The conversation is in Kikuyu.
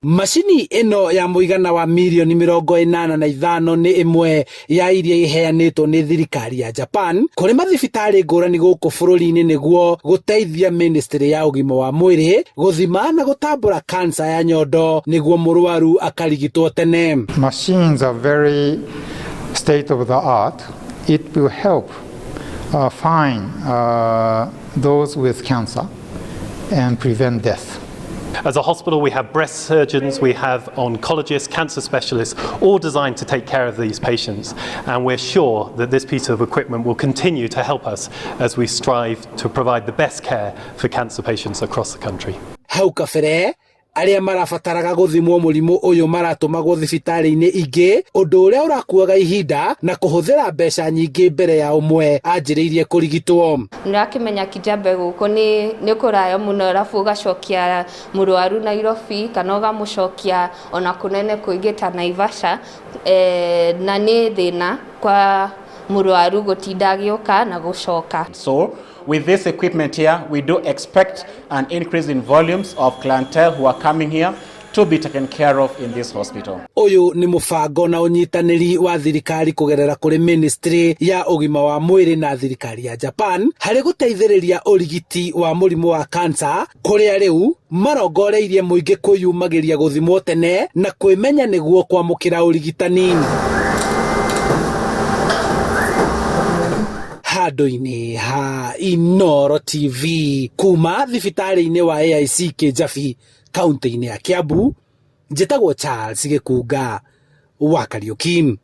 Macini ĩno ya mũigana wa mirioni 85 nĩ ĩmwe ya iria iheanĩtwo nĩ thirikari ya Japan kũrĩ mathibitarĩ ngũrani gũkũ bũrũri-inĩ nĩguo gũteithia ministry ya ũgima wa mwĩrĩ gũthima na gũtambũra kansa ya nyondo nĩguo mũrwaru akarigitwo tene. Machines are very state of the art. It will help find those with cancer and prevent death. As a hospital, we have breast surgeons, we have oncologists, cancer specialists, all designed to take care of these patients. And we're sure that this piece of equipment will continue to help us as we strive to provide the best care for cancer patients across the country. Hau kabere arĩa marabataraga gũthimwo mũrimũ ũyũ maratũmagwo thibitarĩ-inĩ ingĩ, ũndũ ũrĩa ũrakuaga ihinda na kũhũthĩra mbeca nyingĩ mbere ya ũmwe anjĩrĩirie kũrigitwo. Nĩũrakĩmenya Kijabe gũkũ nĩ kũraya mũno, arabu ũgacokia mũrwaru Nairobi kana ũgamũcokia ona kũnene kũingĩ ta Naivasha, na nĩ thĩna kwa mũrwaru gũtinda agĩũka na gũcoka. So with this equipment here, we do expect an increase in volumes of clientele who are coming here to be taken care of in this hospital. Ũyũ nĩ mũbango na ũnyitanĩri wa thirikari kũgerera kũrĩ ministry ya ũgima wa mwĩrĩ na thirikari ya Japan harĩ gũteithĩrĩria ũrigiti wa mũrimũ wa kansa, kũrĩa rĩu marongoreirie mũingĩ kwĩyumagĩria gũthimwo tene na kwĩmenya nĩguo kwamũkĩra ũrigitani. Handũ-inĩ ha Inooro TV kuma thibitarĩ-inĩ wa AIC Kĩnjabi kaunti-inĩ ya Kiambu, njĩtagwo Charles Gĩkunga wa Kariuki.